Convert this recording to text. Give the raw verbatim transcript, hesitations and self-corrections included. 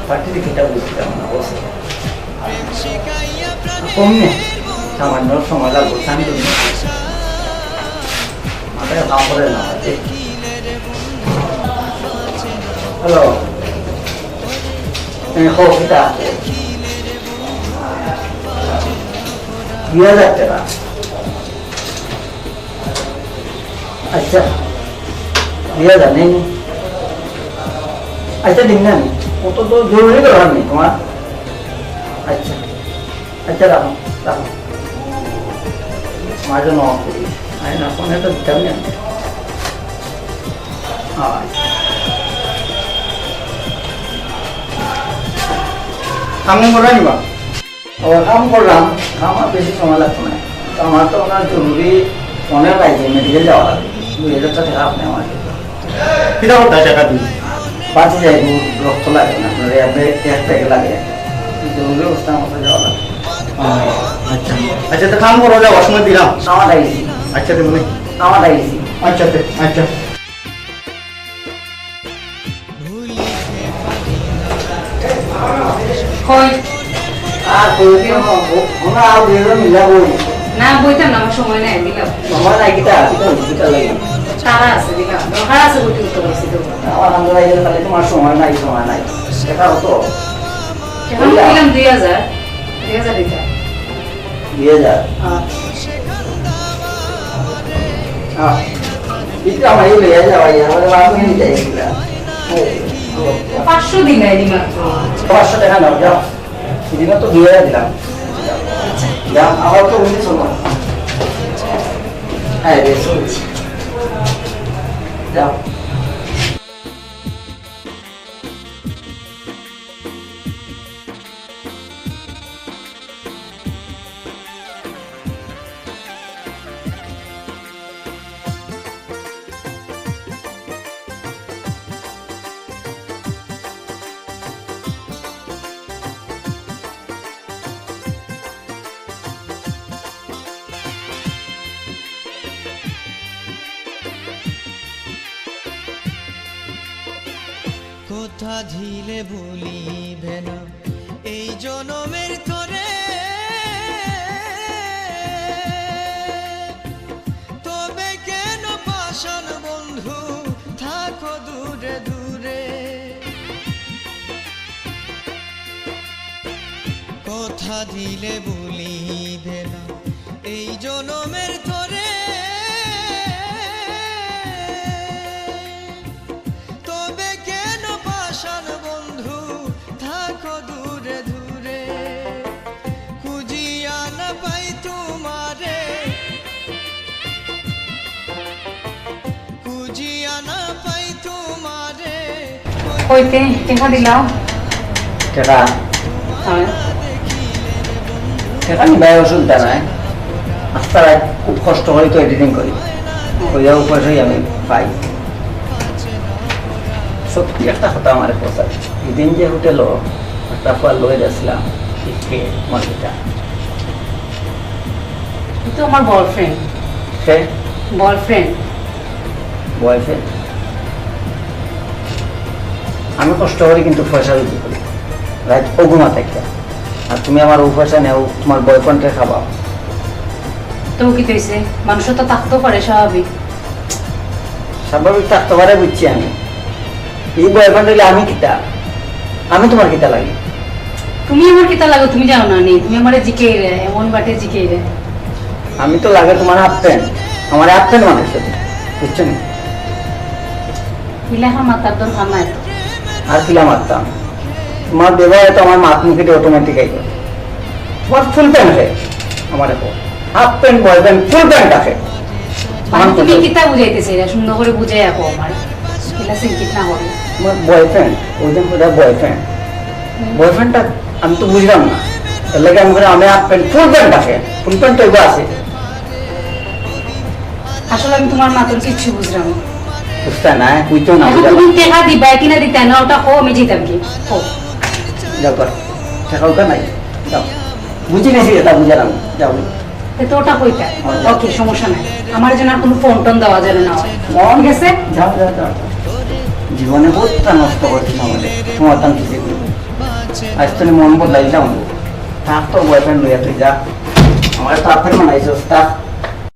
পার্টিতে কিতা বুঝতাম না, বস। কম নে, সামান্য সময় লাগবো, শান্ত নে। মাথায় কাম করে না, আছে। হ্যালো। হ্যাঁ, কও, কিতা? দুই হাজার টাকা। আচ্ছা, দিয়া জানি। আচ্ছা, দিন না আমি। অত তো জরুরি দরকার নেই তোমার। আচ্ছা, আচ্ছা, রাখো, রাখো। আমার জন্য off করি। আমি না, ফোনে তো দিতাম না। আচ্ছা। আমি বলে নিবা। ও, কাম করলাম, আমার বেশি সময় লাগতো না। তো আমার তো ওনার জরুরি, অনেক লাগছে, মেডিকেল যাওয়া লাগে। দুই হাজার টাকা আপনি আমার। কিতা করতে টাকা দিন? বাঁচি যাই, রক্ত লাগে না, আপনার এক ব্যাগ, এক ব্যাগ লাগে। জরুরি অবস্থা আমার যাওয়া লাগে। ও, আচ্ছা। আচ্ছা, তো কাম করো, যাও, সময় দিলাম। আমার আইসি। আচ্ছা, তুমি। আমার আইসি। আচ্ছা, আচ্ছা, আচ্ছা। কই? আর কই কি হবো? আমরা আর দুইজন মিলা বই। না, বইতাম না, আমার সময় নাই, দিলাম। সময় নাই কিতা? কিতা, কিতা লাগে? তারা আছে, দিলাম। দরকার আছে, বইতে উঠতে পারছি তো। আমার আমরা এই তাহলে তোমার সময় নাই, সময় নাই। সেটা হতো। এখন দিলাম দুই হাজার। দুই হাজার দিতাম। দুই হাজার। হ্যাঁ। হ্যাঁ। এটা আমার এই লইয়া যাওয়া, এই আমাদের বাবু নিয়ে যাই এগুলা। পাঁচশো দিন আইলি মাত্র। পাঁচশো টাকা নাও, যাও। সেদিনও তো দুই হাজার দিলাম। যাও, আবার তো উনিশ হলো। হ্যাঁ, রে, শুনছি। যাও। কথা দিলে ভুলিবে না এই জনমের তরে, তবে কেন পাষাণ বন্ধু থাকো দূরে দূরে। কথা দিলে ভুলিবে না এই জনমের তরে, তবে কেন পাষাণ বন্ধু থাকো দূরে দূরে। খুঁজিয়া না পাই তোমারে, খুঁজিয়া না পাই তোমারে। কইতে টেকা দিলাও? টেকা? হ্যাঁ। টেকা নিবায় অসুবিধা নাই। আস্তা রাইত খুব কষ্ট করি তো এডিটিং করি। কইয়া উপাসই আমি পাই। সত্যি একটা কথা আমারে কও। এদিন যে হোটেলো একটা ফুয়া লই যাইছিলাম, কে আমার এটা? ই তো আমার বয়ফ্রেন্ড। সে? বয়ফ্রেন্ড। বয়ফ্রেন্ড? আমি কষ্ট করি কিন্তু পয়সা রুজি করি, রাইত অগুমা থাকিয়া। আর তুমি আমার অউ পয়সা নেও, তুমার বয়ফ্রেন্ডরে খাবাও। তো কিতা অইছে? মানুষ তো থাকতেও পারে, স্বাভাবিক। স্বাভাবিক থাকতে পারে বুঝছি আমি। ই বয়ফ্রেন্ড অইলে আমি কিতা? আমি তুমার কিতা লাগি? তুমি আমার কিতা লাগো তুমি জানো না নি? তুমি আমারে জিকাইরায়, এমন বাটে জিকাইরায়। আমি তো লাগে তুমার হাফ প্যান্ট, আমারে হাফ প্যান্ট মানুষ, বুঝছো নি? ইলা অখন মাতার দরকার নাই। আর কিলা মাততাম? তুমার ব্যবহারে তো আমার মাত মুখে অটোমেটিক আইলো। তুমার ফুল প্যান্ট হে, আমারে কও। হাফ প্যান্ট, বয় প্যান্ট, ফুল প্যান্ট আছে। মানে তুমি কিতা বুঝাইতে চাইরায়? সুন্দর করি বুঝাইয়া কও আমারে। ইলা সিনকিত না করি। তুমার বয়ফ্রেন্ড, অউ যে কইলা বয়ফ্রেন্ড। হুম। বয়ফ্রেন্ডটা আমি তো বুঝলাম না। এর লাগি আমি কইলাম, আমি হাফ প্যান্ট, ফুল প্যান্ট আছে। ফুল প্যান্ট তো এগো আছে। আসলে আমি তুমার মাতর কিচ্ছু বুঝলাম না। বুঝতা না, বুঝতো না, অখন বুঝলাম। তুমি টেকা দিবায় কি না দিতায় না, অটা কও, আমি জিতাম কি? কও। যাও কর, টেকা উকা নাই, যাও। বুঝি গেছি, ইটা বুঝলাম, যাও। তো ওটা কইতা। ওকে, সমস্যা নাই। আমার জন্য আর কোনো ফোন টোন দেওয়া যাবে না। মন গেছে? যাও, যাও, যাও। জীবনে বহুতটা নষ্ট করছিস আমাদের। তোমার দাম কিছু করবো। আজ তো মন বদলাই যাও। থাক তোর বয়ফ্রেন্ড লইয়া তুই যা। আমার তো আপের মনে আইসস, থাক।